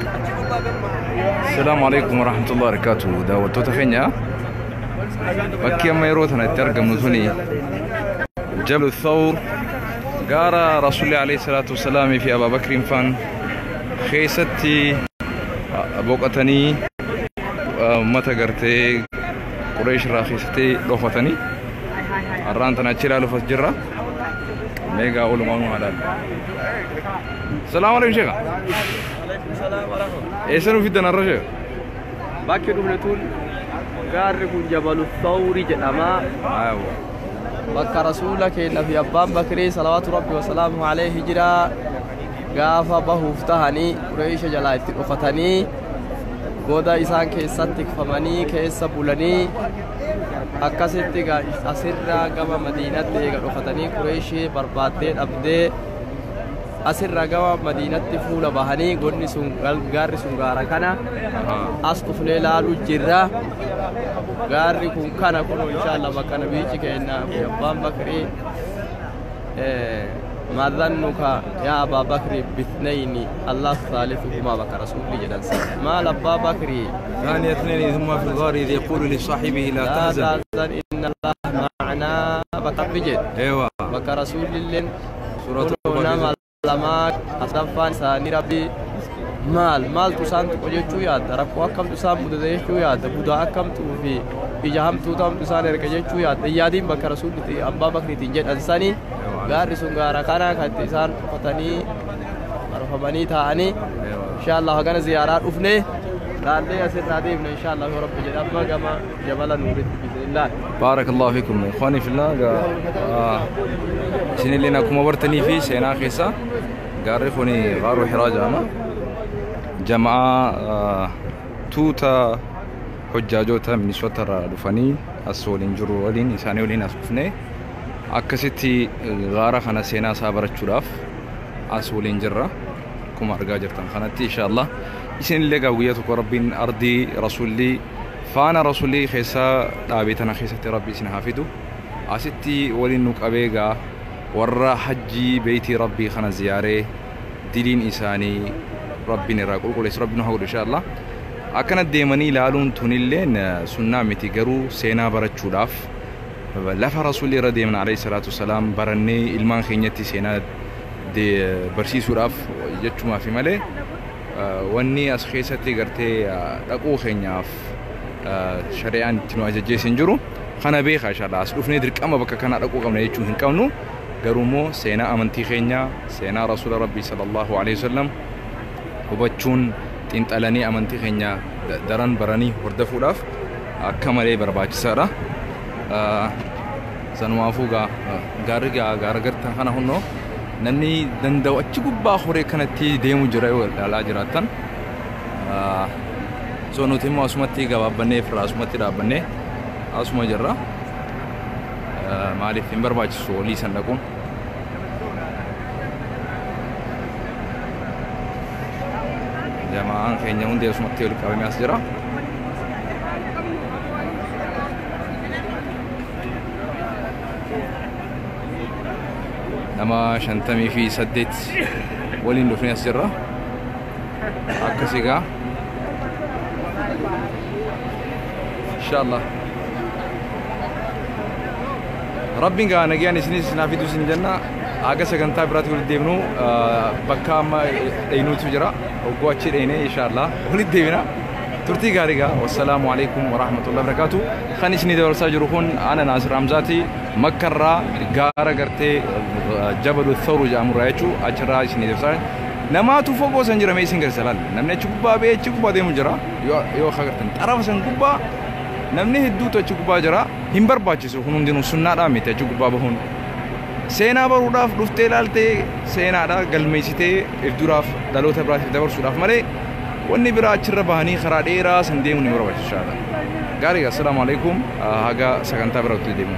Asalaamu alaikum warahmatullahi wabarakatuh. Daawwattoota keenya, bakki amma yeroo tana itti argamnu tuni Jabal Thawr, gaara Rasuulli alayhi salaatu wasalaamii fi Abaa Bakriin faan keessatti boqotanii uummata gartee Qureesh irraa keessatti dhofatanii har'aan tana achi ilaaluuf as jirra. Meegaa oolumaa nu ilaalu. Salaamu alaikum, sheekha. Eessa nu fiddan har'a, sheekha? Bakki dhufne tun gaarri kun Jabalu Thawri jedhama. Aywa. Bakka Rasuula keenya fi abbaan Bakrii salawaatu Rabbi wasalaamu alayhi jira. Gaafa bahuuf tahanii Qureesha jalaa itti dhokatanii, goda isaan keessatti tikfamanii keessa bulanii, akkasitti asirraa gama Madiinatti eega dhokatanii, Qureeshii barbaaddee dhabdee, asirraa gama Madiinatti fuula bahanii, godni sun, gaarri sun gaara kana as dhufnee laaluu jirra. Gaarri kun kana kun inshallah bakka nabiyyichi keenya fi abbaan Bakrii "ما ظنك يا أبا بكر باثنين الله ثالثهما"، bakka Rasuulli jedhan maal abbaa Bakrii. ثاني اثنين إذ هما في الغار إذ يقول لصاحبه لا لا تحزن تحزن إن الله معنا، bakka Rabbi jedhe bakka Rasuulilleen سورة kunoo nama lamaa asaffaan isaanii Rabbi. Maal maaltu isaan tuqo jechuu yaadda? Rakkoo akkamtu isaan mudate jechuu yaadda? Budaa akkamtuu fi ija hamtuu tamtu isaan erga jechuu yaadda? Hin yaadiin. Bakka Rasuulli abbaa Bakriitiin jedhan sani, gaarri sun gaara kana kan itti isaan uffatanii marfamanii taa'anii. Inshallah hagana ziyaaraa dhufne laallee asirraa deemne, inshallah yoo Rabbi jedhe, amma gama Jabala Nuuritti biiznillah. بارك الله فيكم إخواني في الله. Isinilleen akkuma bartanii fi seenaa keessa gaarri kuni gaaru Hiraa jedhama. Jama'aa tuuta hojjaajoota Minisoota irraa dhufanii as waliin jiru waliin isaanii waliin as dhufnee akkasitti gaara kana seenaa isaa barachuudhaaf as waliin jirra. Akkuma argaa jirtan kanatti, inshallah isinillee gaa guyyaa tokko Rabbiin ardii Rasuulli faana Rasuulli keessa dhaabee tana keessatti Rabbi isin haa fidu. Asitti waliin nu qabee gaa warra hajjii beeytii Rabbii kana ziyaaree diliin isaanii Rabbiin irraa qulqulleessu Rabbi nu haa godhu, inshallah. Akkana deemanii ilaaluun tunilleen sunnaa miti, garuu seenaa barachuudhaaf lafa Rasuulli irra deeman alayhi salaatu wasalaam barannee ilmaan keenyatti seenaa barsiisuudhaaf jechuumaafi malee wanni as keessatti gartee dhaquu keenyaaf shari'aan itti nu ajajjees hin jiru. Kana beeka, inshallah as dhufnee dirqama bakka kana dhaquu qabna jechuu hin qabnu, garuu immoo seenaa amantii keenyaa, seenaa Rasuula Rabbii sallallahu alaihi wasallam hubachuun, xiinxalanii amantii keenya daran baranii hordofuudhaaf akka malee barbaachisaadha. Sanumaafuu gaa gaarri gaa gaara gartan kana hunnoo namni danda'u achi gubbaa horee kanatti deemu jira yoo ilaalaa jiraattan. So nuti immoo asumatti gabaabbannee firraa asumatti dhaabbannee asuma jirra. Maaliif hin barbaachisu olii san dhaquun. Jama'aan keenya hundi asumatti wal qabamee as jira. Nama 58 waliin dhufnee as jirra. Akkas egaa. Inshallah. Rabbiin gaa nagaan isinis naaf fiduu isin jenna. Haga sagantaa biraatti walitti deebinu, bakka amma dheynuutu jira. Hogguu achi dheynee inshallah walitti deebina. Turtii gaarii gaa. Wassalaamu alaikum warahmatullahi wabarakatuh. Kan isinii dabarsaa jiru kun ana Naasir Hamzaati. Makkarraa gaara gartee Jabalu Thawru jedhamurraa jechuu achirraa isinii dabarsaa. Namaatu fagoo san jira, mee isin garsiisa laal. Namni achi gubbaa ba'ee achi gubbaa deemu jira. Yoo agartan xarafa san gubbaa namni hedduutu achi gubbaa jira. Hin barbaachisu, kun hundinuu sunnaadhaa miti achi gubbaa bahuun. Seenaa baruudhaaf dhuftee ilaaltee seenaadha galmeessitee if duraaf dhaloota biraatiif dabarsuudhaaf malee wanni biraa achirra bahanii karaa dheeraa san deemuun hin barbaachisu, inshallah. Gaarii, assalaamu alaikum, haga sagantaa biraatti deemu.